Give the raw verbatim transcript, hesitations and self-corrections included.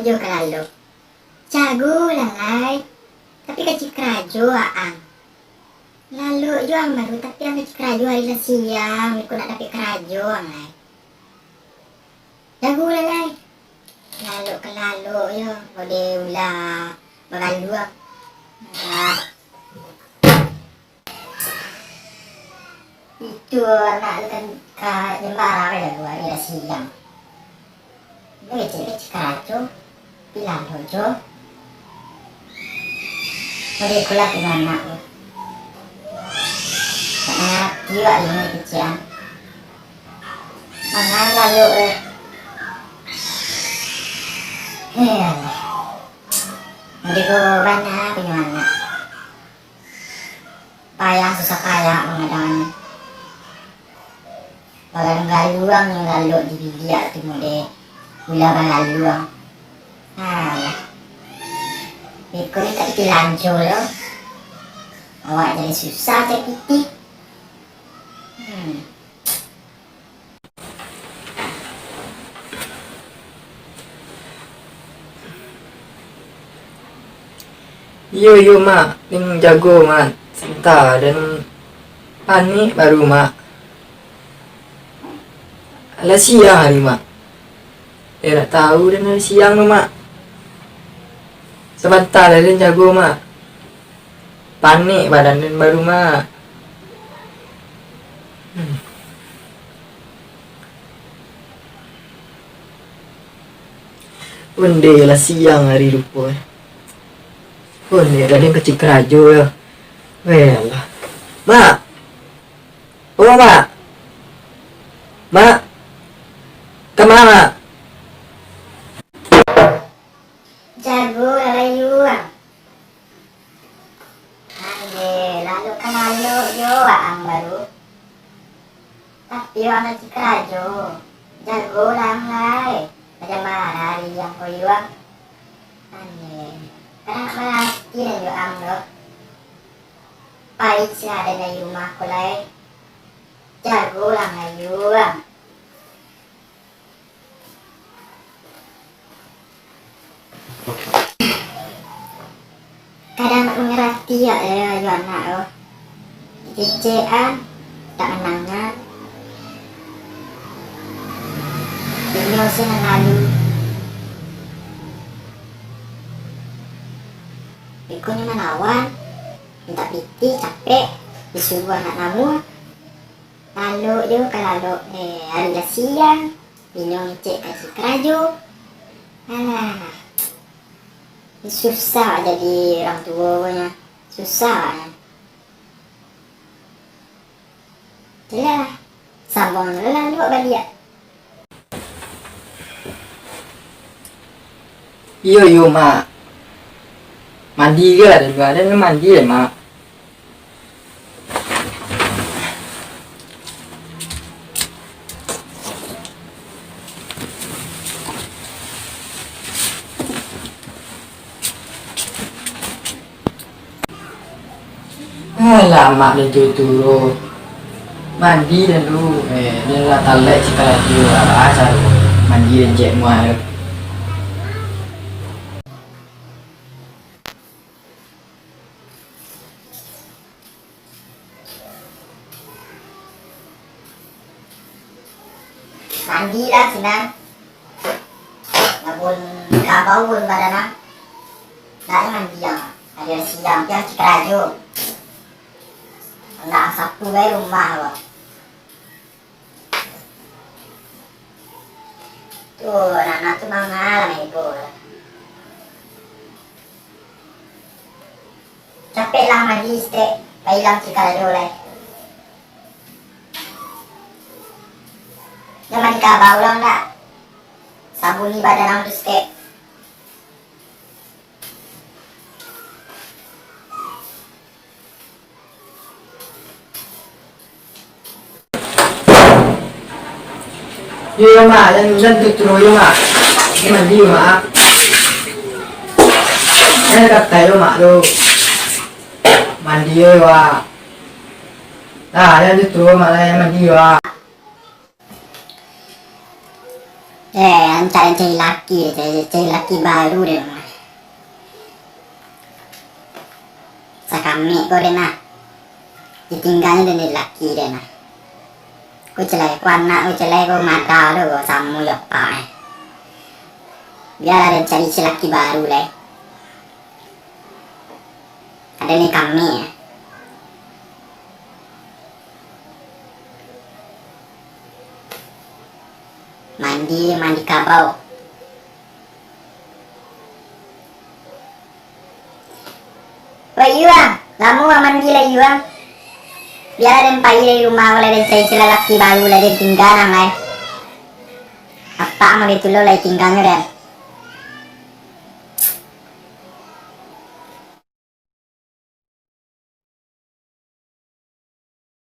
Aduh, ka lalok. Jago lah lai. Tapi kacik karajo, Aang. Lalok jo ang baru, tapi ang kacik karajo, ari lah siang, iko nak dapek karajo ang lai. Jago lah lai. Lalok ka lalok yo, model ula bagaluang. Ah. Itu anak tu kan ka jambara ka jago, ari lah siang. Ini kecil-kecil karajo, pilalu jo. Model iko lah punyo anak tu. Nak mangarati wak inyo kecil an. Mangan lalok eh. Eh, alah. Model iko bana punyo anak. Payah susah payah mangadangannyo. Bagaluang-galuang nyo lalok di biliak tu model ula bagaluang. Alah. Beko ni tak pitih lanco lo. Awak jadi susah cari pitih. Hmm. Iyo, iyo, Mak. Den jago, Mak. Sabanta, den panek baru, Mak. Alah siang ari, Mak. Eh, ndak tahu den ari siang tu, Mak. Sabanta lah den jago, Mak. Panek badan den baru, Mak. Hmm. Onde lah siang ari rupo eh. Onde lah den kacik karajo yo. Weh Allah. Mak. Oh, Mak. Mak. Kama, Mak? Jago lah layuang. Ande, lalok ka lalok jo waang baru. Tapi waang kacik karajo, jago lah ang lai. Macam mano ari ang koyuang. Ande, kada nak mangarati nan jo ang doh. Pai sing ado di rumah ko lai. Jago lah ang layuang. Kadang nak mangarati yo, yo, yo anak tu. Dikecekan, tak mandangar. Inyo se nan lalu. Ikonyo manawan, mintak pitih, capek, disuruah anak namuah. Lalok jo ka lalok, eh, ari lah siang, inyo ngecek ka si karajo. Alah, susah jadi urang tuo ko nyo, susah nyo. Jelah, sambung lalok baliak. Iyo, iyo, Mak. Mandi ge lah dulu, aden mandi deh, Mak. Alah, Mak, den tu turo. Mandi dulu. Eh, den lah talek si karajo. Ah, caro mandi den cek muah. Mandi lah sinan. Labun kabau pun badan ah. Ndak mandi ang. Ari lah siang pian cik karajo. Ndak sapu bae rumah lo. Tu, anak-anak tu mangalah ibo. Capek lah mandi sitek, pailang cik karajo lai. Jan mandi kabau lah ndak. Sabuni badan ang tu sitek. Iyo, iyo, Mak, jan, jan tuturo, iyo, Mak. Ni mandi, iyo, Mak. Jan katai, iyo, Mak, tu. Mandi, iyo, Mak. Nah, jan tuturo, Mak, lah, jan mandi, iyo, Mak. Eh, ancak den cari laki, cari, cari laki baru den mah. Sakamek ko den nah. Ditingganyo den dek laki den nah. Ko celai, ko anak, ko celai, ko mada tu, ko samo jo apak eh. Bialah den cari si laki baru lai. Ado ni kami eh. Mandi, mandi kabau. Wah, iyo ah, lamo ah mandi lah iyo ah. Bialah den pai dari rumah, lai den cari si lalaki baru, lai den tingga nang lai. Apak mah gitu lo, lai tingganyo den.